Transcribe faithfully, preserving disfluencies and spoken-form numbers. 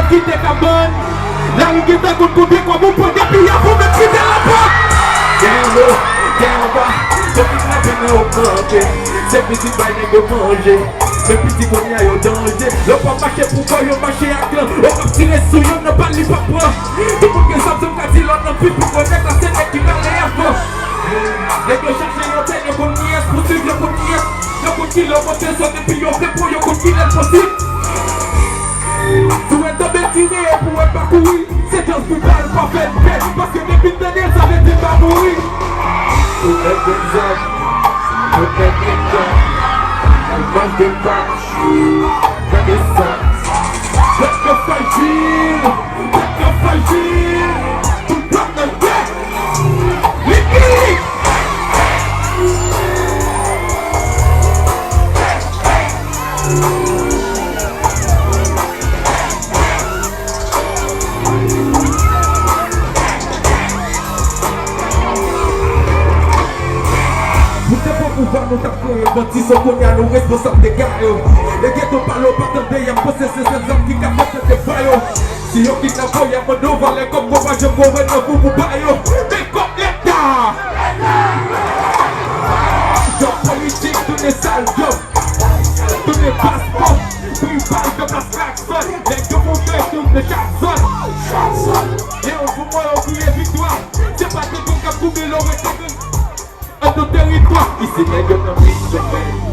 Kite kabann. Lari gentan konn konbyen kòb ou pran depi avan menm kite lapòt. Gen anwo, gen anba, yo kidnape nan ogmante. Se pitit bay nèg yo manje. Men pitit kounye a yo danje. Lè w pa mache pou kò yo mache ak lan. Ou p ap tire sou youn nan pa li p ap pran. Tout moun gen zam, zam ka di lòt nan pi pou konnen sa se nèg ki pale avan. Nèg yo chache yon tè, yo konn kiyès pou swiv, yo konn kiyès, yo konn kilè w monte sòt epi yo vle pran, yo konn kilè l posib. Si w wè tonbe tire epi w wè pa kouri, se chans pou bal pa fè l pè, paske depi l tande l, sa vle di l pa mouri. Tout nèg gen zam, tout nèg gen zam, tout nèg gen zam. Gade sa. Tèt yo frajil, tèt yo frajil. Tout pèp nan gè. Li, li, li. Poutèt pouvwa nou t ap kreye bandi, so kounye a nou responsab dega yo. Lè geto pale w pa tande, y ap panse se sèl zam ki ka fè tèt de va yo. Si yo kidnape w, y ap mande w valè kòb, w pa janm wè nan kou pou ba yo. Men kòb leta! Djòb politik, tounen sal djòb. Tounen paspò, pri bal, djòb la klakson. Nèg yo moute, tounen chak zòn. E yon jou mwen yo kriye viktwa. Se pa de gang k ap koube lò rete gang. An nou teritwa, isi nèg yo nan misyon.